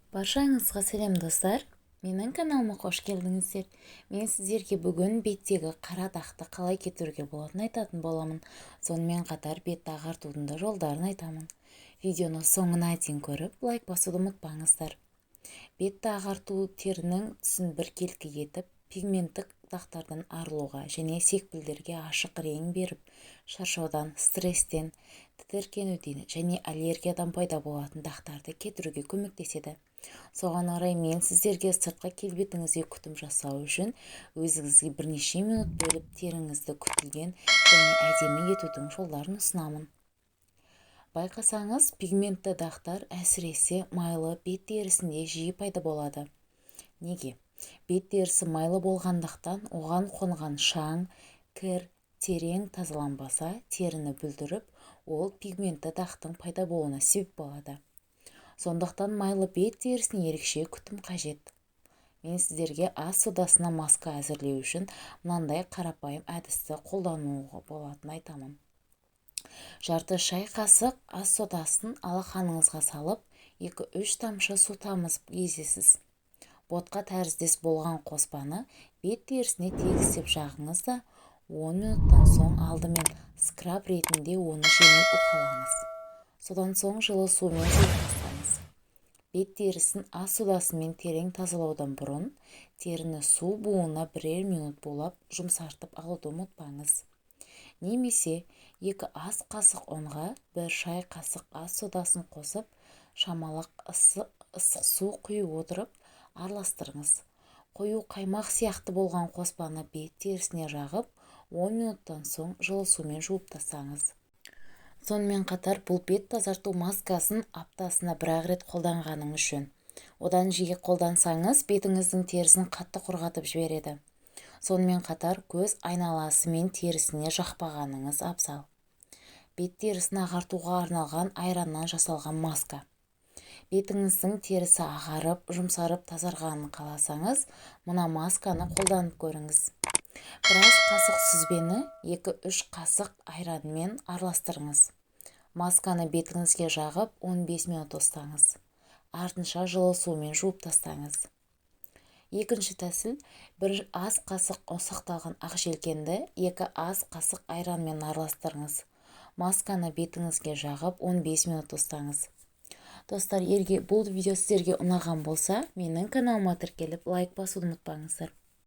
Баршаңызға сәлем, достар! Менің каналыма қош келдіңіздер. Мен сіздерге бүгін беттегі қара дақты қалай кетіруге болатынын айтатын боламын. Сонымен қатар бетті ағартудың да жолдарын айтамын. Видеоны соңына дейін көріп, лайк басуды ұмытпаңыздар. Бетті ағарту терінің түсін біркелкі етіп, пигменттік дақтардан арылуға және секпілдерге ашық рең беріп, шаршаудан, стресстен, тітіркенуден және аллергиядан пайда болатын дақтарды кетіруге көмектеседі. Соған орай мен сіздерге сыртқы келбетіңізге күтім жасау үшін өзіңізге бірнеше минут бөліп, теріңізді күтілген және әдемі етудің жолдарын ұсынамын. Байқасаңыз, пигментті дақтар әсіресе майлы бет терісінде жиі пайда болады. Неге? Бет терісі майлы болғандықтан, оған қонған шаң, кір терең тазаланбаса, теріні бүлдіріп, ол пигментті дақтың пайда болуына себеп болады. Сондықтан майлы бет терісіне ерекше күтім қажет. Мен сіздерге ас содасына маска әзірлеу үшін мынандай қарапайым әдісті қолдануға болатынын айтамын. Жарты шай қасық ас содасын алақаныңызға салып, 2-3 тамшы су тамызып езесіз. Ботқа тәріздес болған қоспаны бет терісіне тегістеп жағыңыз да, 10 минуттан соң алдымен скраб ретінде оны жеңіл уқалаңыз. Содан соң жылы сумен жуып тастаңыз. Бет терісін ас содасымен терең тазалаудан бұрын теріні су буына бірер минут булап, жұмсартып алуды ұмытпаңыз. Немесе 2 ас қасық ұнға 1 шай қасық ас содасын қосып, шамалы ыстық су құйып отырып араластырыңыз. Қою қаймақ сияқты болған қоспаны бет терісіне жағып, 10 минуттан соң жылы сумен жуып тастаңыз. Сонымен қатар бұл бет тазарту маскасын аптасына бір-ақ рет қолданғаныңыз жөн. Одан жиі қолдансаңыз, бетіңіздің терісін қатты құрғатып жібереді. Сонымен қатар көз айналасы мен терісіне жақпағаныңыз абзал. Бет терісін ағартуға арналған айраннан жасалған маска. Бетіңіздің терісі ағарып, жұмсарып, тазарғанын қаласаңыз, мына масканы қолданып көріңіз. Біраз қасық сүзбені 2-3 қасық айранмен араластырыңыз. Масканы бетіңізге жағып, 15 минут ұстаңыз. Артынша жылы сумен жуып тастаңыз. Екінші тәсіл: 1 ас қасық ұсақталған ақ желкенді 2 ас қасық айранмен араластырыңыз. Масканы бетіңізге жағып, 15 минут ұстаңыз. Достар, егер бұл видео сіздерге ұнаған болса, менің каналыма тіркеліп, лайк басуды ұмытпаңыздар.